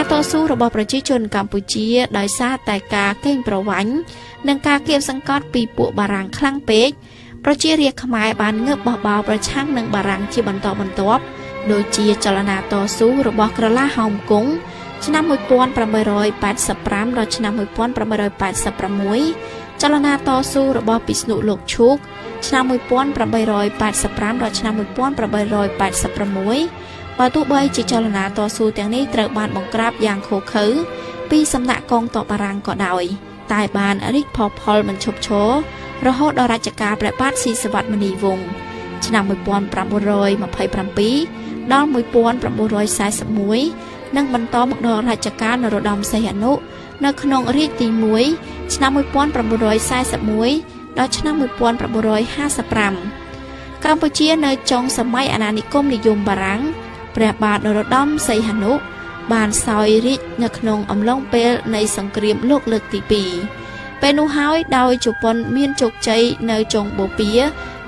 ការតស៊ូរបស់ប្រជាជនកម្ពុជាដោយសារតែការកេងប្រវ័ញ្ចនិងការគៀបសង្កត់ពីពួកបារាំងខ្លាំងពេកប្រជារាស្ត្រខ្មែរបានងើបបះបោរប្រឆាំងនឹងបារាំងជាបន្តបន្ទាប់ដូចជាចលនាតស៊ូរបស់ក្រឡាហោមគង់ឆ្នាំ1885ដល់ឆ្នាំ1886ចលនាតស៊ូរបស់ពិស្ណុលោកឈូកឆ្នាំ1885ដល់ឆ្នាំ1886បើទោះបីជាចលនាតស៊ូទាំងនេះត្រូវបានបង្ក្រាបយ៉ាងឃោរឃៅពីសំណាក់កងទ័ពបារាំងក៏ដោយតែបានរីកផុសផុលមិនឈប់ឈររហូតដល់រជ្ជកាលព្រះបាទស៊ីសុវត្ថិមុនីវង្សឆ្នាំ1927ដល់1941និងបន្តមកដល់រជ្ជកាលនរោត្តមសីហនុនៅក្នុងរាជទី1ឆ្នាំ1941ដល់ឆ្នាំ1955កម្ពុជានៅចុងសម័យអាណានិគមនិយមបារាំងព្រះបាទនរោត្តមសីហនុបានសោយរាជនៅក្នុងអំឡុងពេលនៃសង្គ្រាមលោកលើកទី2ពេលនោះហើយដោយជប៉ុនមានជោគជ័យនៅចុងបូព៌ា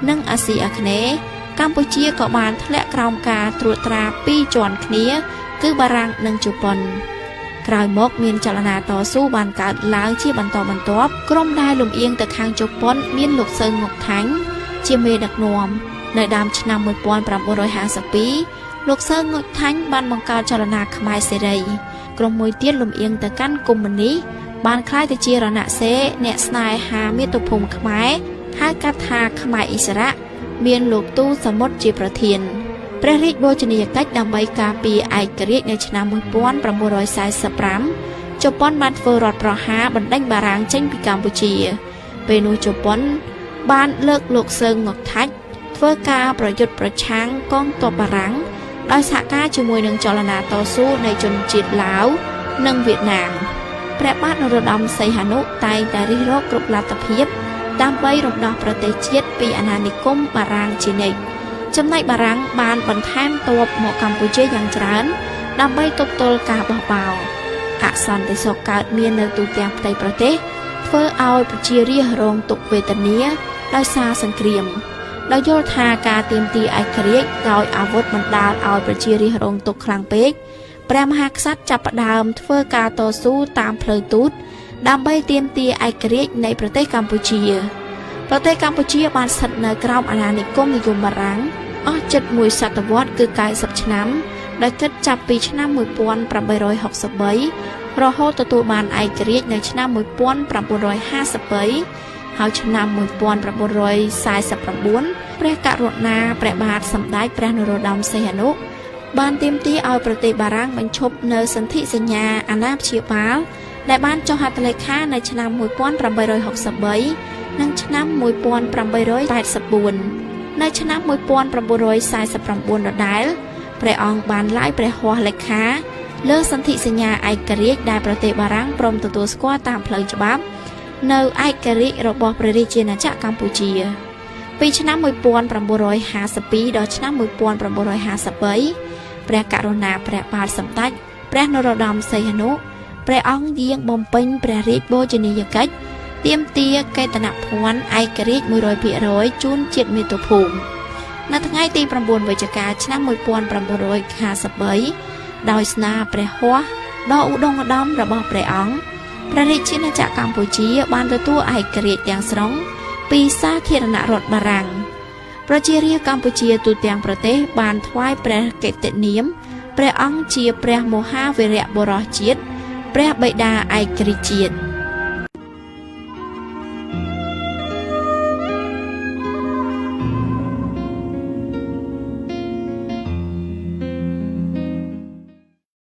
និងអាស៊ីអាគ្នេយ៍កម្ពុជាក៏បានធ្លាក់ក្រោមការត្រួតត្រាពីរជាន់គ្នាគឺបារាំងនិងជប៉ុនក្រោយមកមានចលនាតស៊ូបានកើតឡើងជាបន្តបន្ទាប់ក្រុមដែលលំអៀងទៅខាងជប៉ុនមានលោកសឺងងុកថាញ់ជាមេដឹកនាំនៅដើមឆ្នាំ1952លោកសឺងងុកថាញ់បានបង្កើតចលនាខ្មែរសេរីក្រុមមួយទៀតលំអៀងទៅកាន់កុម្មុយនីសបានក្លាយទៅជារណសេរីអ្នកស្នេហាមាតុភូមិខ្មែរហៅកាត់ថាខ្មែរអ៊ីសរៈមានលោកទូសមុទ្រជាប្រធានព្រះរាជបូជនីយកិច្ចដើម្បីការពារឯករាជ្យនៅឆ្នាំ1945ជប៉ុនបានធ្វើរដ្ឋប្រហារបណ្ដេញបារាំងចេញពីកម្ពុជាពេលនោះជប៉ុនបានលើកលោកសឺងងុកថាច់ធ្វើការប្រយុទ្ធប្រឆាំងកងទ័ពបារាំងដោយសហការជាមួយនឹងចលនាតស៊ូនៃជនជាតិឡាវនិងវៀតណាមព្រះបាទនរោត្តមសីហនុតែងតែរិះរកគ្រប់លទ្ធភាពដើម្បីរំដោះប្រទេសជាតិពីអាណានិគមបារាំងជានិច្ចចំណែកបារាំងបានបន្ថែមទ័ពមកកម្ពុជាយ៉ាងច្រើនដើម្បីទប់ទល់ការបះបោរអសន្តិសុខកើតមាននៅទូទាំងផ្ទៃប្រទេសធ្វើឲ្យប្រជារាស្ត្ររងទុក្ខវេទនាដោយសារសង្គ្រាមដោយយល់ថាការទាមទារឯករាជ្យដោយអាវុធបណ្ដាលឲ្យប្រជារាស្ត្ររងទុក្ខខ្លាំងពេកព្រះមហាក្សត្រចាប់ផ្ដើមធ្វើការតស៊ូតាមផ្លូវទូតដើម្បីទាមទារឯករាជ្យនៃប្រទេសកម្ពុជាប្រទេសកម្ពុជាបានស្ថិតនៅក្រោមអាណានិគមនិយមបារាំងអស់ជិតមួយសតវត្សគឺ90ឆ្នាំដោយគិតចាប់ពីឆ្នាំ1863រហូតទទួលបានឯករាជ្យនៅឆ្នាំ1953ហើយឆ្នាំ1949ព្រះករុណាព្រះបាទសម្ដេចព្រះនរោត្តមសីហនុបានទាមទារឲ្យប្រទេសបារាំងបញ្ឈប់នៅសន្ធិសញ្ញាអាណាព្យាបាលដែលបានចុះហត្ថលេខានៅឆ្នាំ1863និងឆ្នាំ1884នៅឆ្នាំ1949ដដែលព្រះអង្គបានឡាយព្រះហស្ថលេខាលើសន្ធិសញ្ញាឯករាជ្យដែលប្រទេសបារាំងព្រមទទួលស្គាល់តាមផ្លូវច្បាប់នៅឯករាជ្យរបស់ព្រះរាជាណាចក្រកម្ពុជាពីឆ្នាំ1952ដល់ឆ្នាំ1953ព្រះករុណាព្រះបាទសម្ដេចព្រះនរោត្តមសីហនុព្រះអង្គយាងបំពេញព្រះរាជបូជនីយកិច្ចទាមទារកេតនភ័ណ្ឌឯករាជ្យ100%ជូនជាតិមាតុភូមិនៅថ្ងៃទី9វិច្ឆិកាឆ្នាំ1953ដោយស្នាព្រះហស្ថដ៏ឧត្តមឧត្តមរបស់ព្រះអង្គព្រះរាជាណាចក្រកម្ពុជាបានទទួលឯករាជ្យទាំងស្រុងពីសាធារណរដ្ឋបារាំងប្រជារាស្ត្រកម្ពុជាទូទាំងប្រទេសបានថ្វាយព្រះកិត្តិនាមព្រះអង្គជាព្រះមហាវីរបុរសជាតិព្រះបិតាឯករាជ្យជាតិ។